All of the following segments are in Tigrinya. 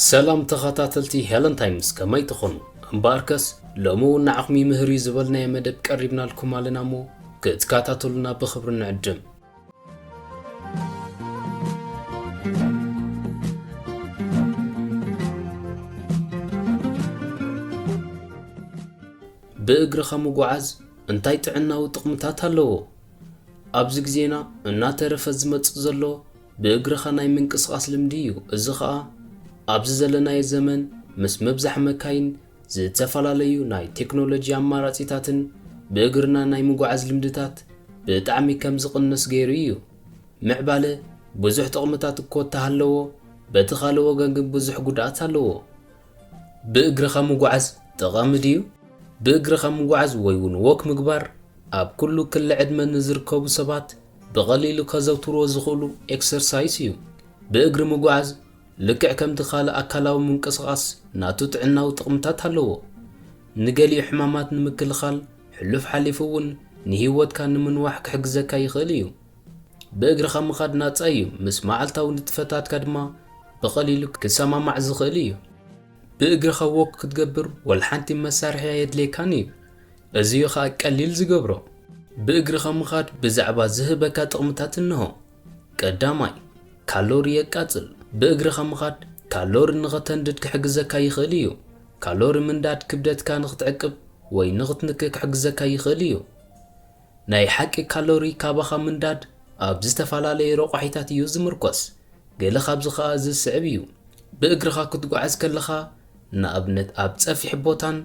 ሰላም ተኸታተልቲ ሄለን ታይምስ፣ ከመይ ትኾኑ? እምበኣርከስ ሎሚ እውን ንዓኹም ይምህር እዩ ዝበልናዮ መደብ ቀሪብናልኩም ኣለና እሞ ክትከታተሉና ብኽብሪ ንዕድም። ብእግርኻ ምጉዓዝ እንታይ ጥዕናዊ ጥቕምታት ኣለዎ? ኣብዚ ግዜና እናተረፈ ዝመጽእ ዘሎ ብእግርኻ ናይ ምንቅስቓስ ልምዲ እዩ። እዚ ኸኣ ኣብዚ ዘለናዮ ዘመን ምስ ምብዛሕ መካይን፣ ዝተፈላለዩ ናይ ቴክኖሎጂ ኣማራጺታትን ብእግርና ናይ ምጉዓዝ ልምድታት ብጣዕሚ ከም ዝቕንስ ገይሩ እዩ። ምዕባለ ብዙሕ ጥቕምታት እኮ እንተሃለዎ፣ በቲ ካልእ ወገን ግን ብዙሕ ጉድኣት ኣለዎ። ብእግርኻ ምጉዓዝ ጠቓሚ ድዩ? ብእግርኻ ምጉዓዝ ወይ እውን ዎክ ምግባር ኣብ ኩሉ ክሊ ዕድመ ንዝርከቡ ሰባት ብቐሊሉ ከዘውትርዎ ዝኽእሉ ኤክሰርሳይስ እዩ። ብእግሪ ምጉዓዝ ልክዕ ከምቲ ካልእ ኣካላዊ ምንቅስቓስ ናቱ ጥዕናዊ ጥቕምታት ኣለዎ። ንገሊኡ ሕማማት ንምክልኻል፣ ሕሉፍ ሓሊፉ እውን ንህይወትካ ንምንዋሕ ክሕግዘካ ይኽእል እዩ። ብእግርኻ ምኻድ ናጻ እዩ፣ ምስ መዓልታዊ ንጥፈታትካ ድማ ብቐሊሉ ክሰማማዕ ዝኽእል እዩ። ብእግርኻ ዎክ ክትገብር ወላ ሓንቲ መሳርሒ ኣየድልየካን እዩ። እዚ እዩ ኸኣ ቀሊል ዝገብሮ። ብእግርኻ ምኻድ ብዛዕባ ዝህበካ ጥቕምታት እንሆ። ቀዳማይ፣ ካሎሪ የቃጽል። ብእግርኻ ምኻድ ካሎሪ ንኸተንድድ ክሕግዘካ ይኽእል እዩ። ካሎሪ ምንዳድ ክብደትካ ንኽትዕቅብ ወይ ንኽትንኪ ክሕግዘካ ይኽእል እዩ። ናይ ሓቂ ካሎሪ ካባኻ ምንዳድ ኣብ ዝተፈላለየ ረቋሒታት እዩ ዝምርኮስ። ገለ ካብዚ ኸኣ እዚ ዝስዕብ እዩ። ብእግርኻ ክትጓዓዝ ከለኻ፣ ንኣብነት ኣብ ጸፊሕ ቦታን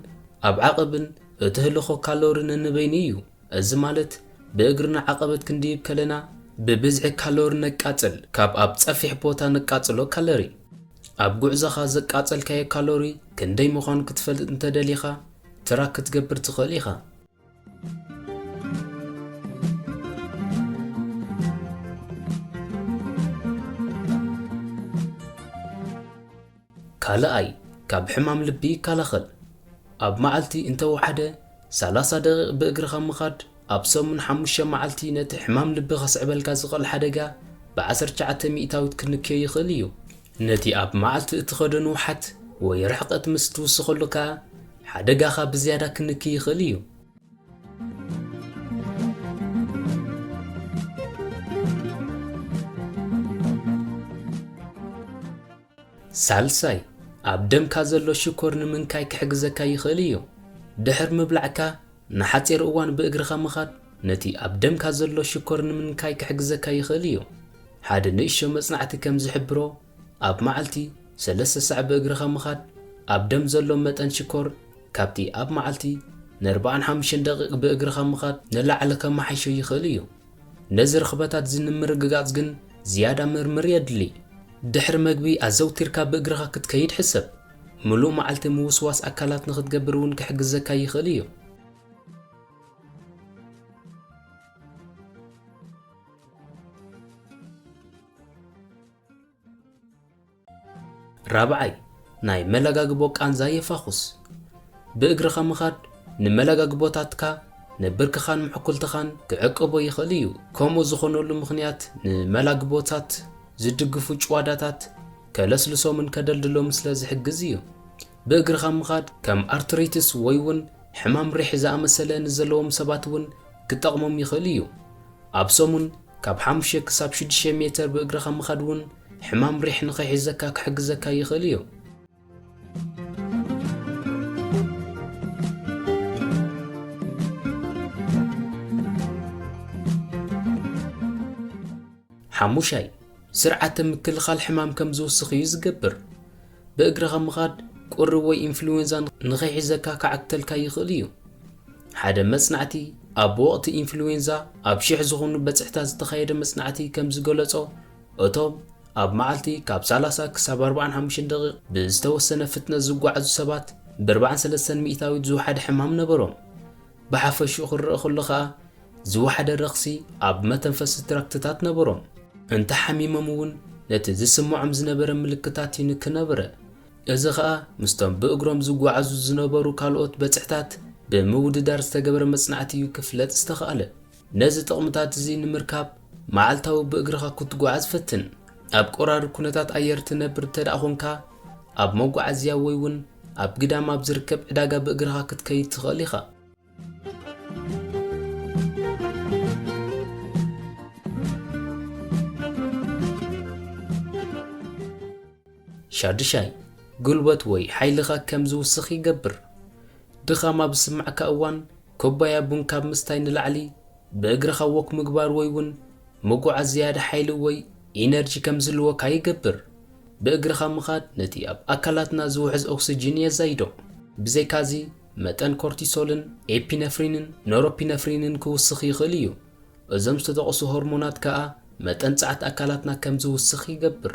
ኣብ ዓቐብን፣ እቲ ህልኾ ካሎሪ ነንበይኑ እዩ። እዚ ማለት ብእግርና ዓቐበት ክንድይብ ከለና ብብዝሒ ካሎሪ ነቃጽል፣ ካብ ኣብ ጸፊሕ ቦታ ነቃጽሎ ካሎሪ። ኣብ ጉዕዞኻ ዘቃጸልካዮ ካሎሪ ክንደይ ምዃኑ ክትፈልጥ እንተደሊኻ ትራክ ክትገብር ትኽእል ኢኻ። ካልኣይ፣ ካብ ሕማም ልቢ ይከላኸል። ኣብ መዓልቲ እንተወሓደ ሰላሳ ደቂቕ ብእግርኻ ምኻድ ኣብ ሰሙን ሓሙሽተ መዓልቲ ነቲ ሕማም ልቢ ከስዕበልካ ዝኽእል ሓደጋ ብዓሰርተ ትሽዓተ ሚእታዊት ክንክዮ ይኽእል እዩ። ነቲ ኣብ መዓልቲ እትኸዶ ንውሓት ወይ ርሕቀት ምስ ትውስኸሉ ከኣ ሓደጋኻ ብዝያዳ ክንኪ ይኽእል እዩ። ሳልሳይ፣ ኣብ ደምካ ዘሎ ሽኮር ንምንካይ ክሕግዘካ ይኽእል እዩ። ድሕር ምብላዕካ ንሓጺር እዋን ብእግርኻ ምኻድ ነቲ ኣብ ደምካ ዘሎ ሽኮር ንምንካይ ክሕግዘካ ይኽእል እዩ። ሓደ ንእሽቶ መጽናዕቲ ከም ዝሕብሮ፣ ኣብ መዓልቲ ሰለስተ ሳዕ ብእግርኻ ምኻድ ኣብ ደም ዘሎ መጠን ሽኮር ካብቲ ኣብ መዓልቲ ንኣርባዓን ሓሙሽተን ደቂቕ ብእግርኻ ምኻድ ንላዕሊ ከመሓይሾ ይኽእል እዩ። ነዚ ርኽበታት እዚ ንምርግጋጽ ግን ዝያዳ ምርምር የድሊ። ድሕሪ መግቢ ኣዘውቲርካ ብእግርኻ ክትከይድ ሕሰብ። ምሉእ መዓልቲ ምውስዋስ ኣካላት ንኽትገብር እውን ክሕግዘካ ይኽእል እዩ። ራብዓይ፣ ናይ መለጋግቦ ቃንዛ የፋኹስ። ብእግርኻ ምኻድ ንመለጋግቦታትካ፣ ንብርክኻን ምዕኩልትኻን ክዕቅቦ ይኽእል እዩ። ከምኡ ዝኾነሉ ምኽንያት፣ ንመላግቦታት ዝድግፉ ጭዋዳታት ከለስልሶምን ከደልድሎምን ስለ ዝሕግዝ እዩ። ብእግርኻ ምኻድ ከም ኣርትሪትስ ወይ እውን ሕማም ሪሕ ዝኣመሰለ ንዘለዎም ሰባት እውን ክጠቕሞም ይኽእል እዩ። ኣብ ሰሙን ካብ ሓሙሽተ ክሳብ ሽዱሽተ ሜተር ብእግርኻ ምኻድ እውን ሕማም ሪሕ ንኸይሕዘካ ክሕግዘካ ይኽእል እዩ። ሓሙሻይ፣ ስርዓተ ምክልኻል ሕማም ከም ዝውስኽ እዩ ዝገብር። ብእግርኻ ምኻድ ቁሪ ወይ ኢንፍሉዌንዛ ንኸይሕዘካ ክዓግተልካ ይኽእል እዩ። ሓደ መጽናዕቲ ኣብ ወቕቲ ኢንፍሉዌንዛ ኣብ ሽሕ ዝኾኑ በጽሕታት ዝተኻየደ መጽናዕቲ ከም ዝገለጾ፣ እቶም ኣብ መዓልቲ ካብ ሰላሳ ክሳብ ኣርባዓን ሓሙሽተን ደቂቕ ብዝተወሰነ ፍጥነት ዝጓዓዙ ሰባት ብኣርባዓን ሰለስተን ሚእታዊት ዝወሓደ ሕማም ነበሮም። ብሓፈሽኡ ክረኣ ከሎ ኸኣ ዝወሓደ ረኽሲ ኣብ መተንፈሲ ትራክትታት ነበሮም። እንተ ሓሚሞም እውን ነቲ ዝስምዖም ዝነበረ ምልክታት ይንኪ ነበረ። እዚ ኸኣ ምስቶም ብእግሮም ዝጓዓዙ ዝነበሩ ካልኦት በጽሕታት ብምውድዳር ዝተገበረ መጽናዕቲ እዩ ክፍለጥ ዝተኻእለ። ነዚ ጥቕምታት እዚ ንምርካብ መዓልታዊ ብእግርኻ ክትጓዓዝ ፈትን። ኣብ ቆራሪ ኩነታት ኣየር ትነብር እንተ ደኣ ኾንካ፣ ኣብ መጓዓዝያ ወይ እውን ኣብ ግዳም ኣብ ዝርከብ ዕዳጋ ብእግርኻ ክትከይድ ትኽእል ኢኻ። ሻድሻይ፣ ጉልበት ወይ ሓይልኻ ከም ዝውስኽ ይገብር። ድኻም ኣብ ዝስምዓካ እዋን፣ ኩባያ ቡን ካብ ምስታይ ንላዕሊ ብእግርኻ ወክ ምግባር ወይ እውን ምጉዓዝ ዝያዳ ሓይሊ ወይ ኢነርጂ ከም ዝህልወካ ይገብር። ብእግርኻ ምኻድ ነቲ ኣብ ኣካላትና ዝውሕዝ ኦክስጅን የዛይዶ። ብዘይካዚ፣ መጠን ኮርቲሶልን ኤፒነፍሪንን ኖሮፒነፍሪንን ክውስኽ ይኽእል እዩ። እዞም ዝተጠቕሱ ሆርሞናት ከኣ መጠን ጸዓት ኣካላትና ከም ዝውስኽ ይገብር።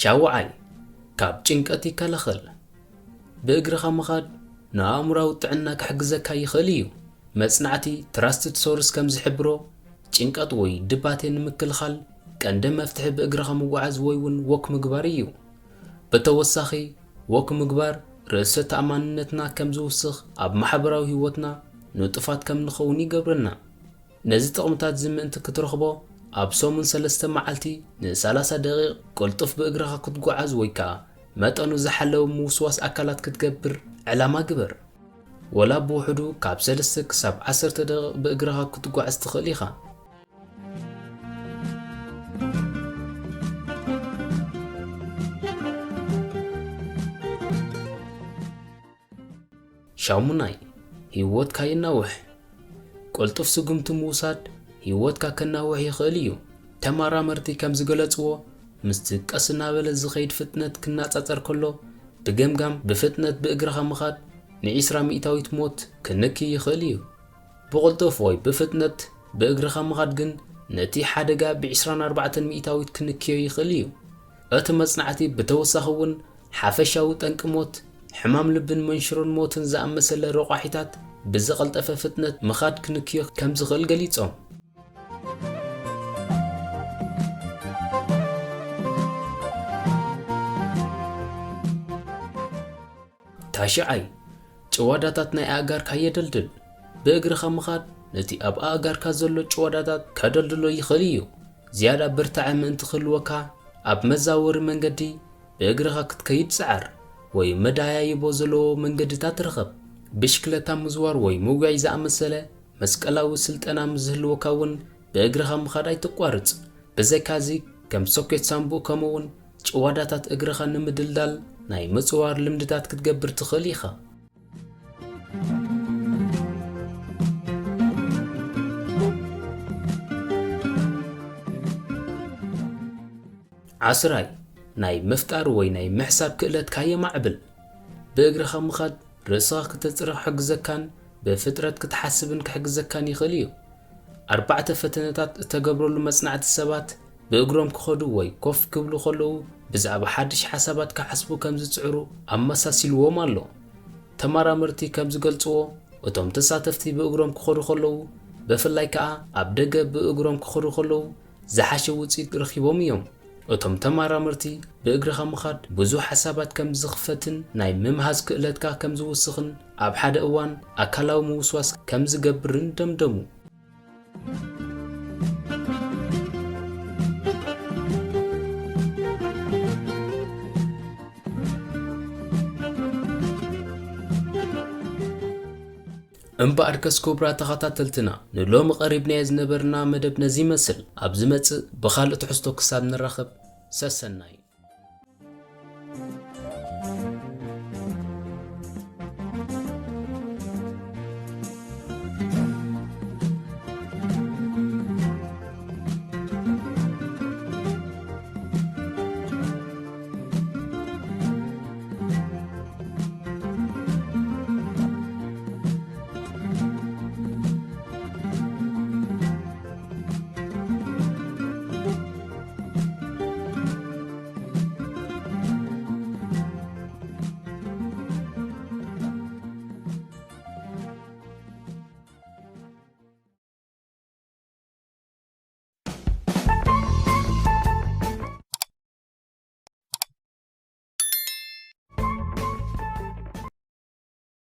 ሻውዓይ፣ ካብ ጭንቀት ይከላኸል። ብእግርኻ ምኻድ ንኣእምሮኣዊ ጥዕና ክሕግዘካ ይኽእል እዩ። መጽናዕቲ ትራስትድ ሶርስ ከም ዝሕብሮ፣ ጭንቀት ወይ ድባቴ ንምክልኻል ቀንዲ መፍትሒ ብእግርኻ ምጉዓዝ ወይ እውን ወክ ምግባር እዩ። ብተወሳኺ፣ ወክ ምግባር ርእሰ ተኣማንነትና ከም ዝውስኽ፣ ኣብ ማሕበራዊ ህይወትና ንጡፋት ከም ንኸውን ይገብረና። ነዚ ጥቕምታት እዚ ምእንቲ ክትረኽቦ፣ ኣብ ሰሙን ሰለስተ መዓልቲ ንሰላሳ ደቂቕ ቅልጡፍ ብእግርኻ ክትጓዓዝ ወይ ከኣ መጠኑ ዝሓለወ ምውስዋስ ኣካላት ክትገብር ዕላማ ግበር። ወላ ብውሕዱ ካብ ሰለስተ ክሳብ ዓሰርተ ደቂቕ ብእግርኻ ክትጓዓዝ ትኽእል ኢኻ። ሻሙናይ፣ ህይወትካ የናውሕ። ቅልጡፍ ስጉምቲ ምውሳድ ህይወትካ ከናውሕ ይኽእል እዩ። ተመራመርቲ ከም ዝገለጽዎ፣ ምስቲ ቀስ እናበለ ዝኸይድ ፍጥነት ክነጻጸር ከሎ፣ ብገምጋም ብፍጥነት ብእግርኻ ምኻድ ንዒስራ ሚእታዊት ሞት ክንኪ ይኽእል እዩ። ብቕልጡፍ ወይ ብፍጥነት ብእግርኻ ምኻድ ግን ነቲ ሓደጋ ብዒስራን ኣርባዕተን ሚእታዊት ክንክዮ ይኽእል እዩ። እቲ መጽናዕቲ ብተወሳኺ እውን ሓፈሻዊ ጠንቂ ሞት፣ ሕማም ልብን መንሽሮን ሞትን ዝኣመሰለ ረቋሒታት ብዝቐልጠፈ ፍጥነት ምኻድ ክንክዮ ከም ዝኽእል ገሊጾም። ታሽዓይ፣ ጭዋዳታት ናይ ኣእጋርካ የደልድል። ብእግርኻ ምኻድ ነቲ ኣብ ኣእጋርካ ዘሎ ጭዋዳታት ከደልድሎ ይኽእል እዩ። ዝያዳ ብርታዐ ምእንቲ ክህልወካ፣ ኣብ መዛወሪ መንገዲ ብእግርኻ ክትከይድ ጽዓር፣ ወይ መደያይቦ ዘለዎ መንገድታት ርኸብ። ብሽክለታ ምዝዋር ወይ ምጉያይ ዝኣመሰለ መስቀላዊ ስልጠና ምስ ዝህልወካ እውን ብእግርኻ ምኻድ ኣይትቋርጽ። ብዘይካዚ፣ ከም ሶኬት ሳንቡእ ከምኡውን ጭዋዳታት እግርኻ ንምድልዳል ናይ ምጽዋር ልምድታት ክትገብር ትኽእል ኢኻ። ዓስራይ፣ ናይ ምፍጣር ወይ ናይ ምሕሳብ ክእለትካ የማዕብል። ብእግርኻ ምኻድ ርእስኻ ክተጽሪ ክሕግዘካን ብፍጥረት ክትሓስብን ክሕግዘካን ይኽእል እዩ። ኣርባዕተ ፈተነታት እተገብረሉ መጽናዕቲ፣ ሰባት ብእግሮም ክኸዱ ወይ ኮፍ ክብሉ ከለዉ ብዛዕባ ሓድሽ ሓሳባት ክሓስቡ ከም ዝጽዕሩ ኣመሳሲልዎም ኣሎ። ተመራመርቲ ከም ዝገልጽዎ፣ እቶም ተሳተፍቲ ብእግሮም ክኸዱ ከለዉ፣ ብፍላይ ከኣ ኣብ ደገ ብእግሮም ክኸዱ ከለዉ፣ ዝሓሸ ውጽኢት ረኺቦም እዮም። እቶም ተመራመርቲ፣ ብእግርኻ ምኻድ ብዙሕ ሓሳባት ከም ዝኽፈትን ናይ ምምሃዝ ክእለትካ ከም ዝውስኽን ኣብ ሓደ እዋን ኣካላዊ ምውስዋስ ከም ዝገብርን ደምደሙ። እምበኣርከስ ክቡራት ተኸታተልትና፣ ንሎሚ ቀሪብናዮ ዝነበርና መደብ ነዚ ይመስል። ኣብ ዝመጽእ ብኻልእ ትሕዝቶ ክሳብ ንራኸብ፣ ሰሰናዩ።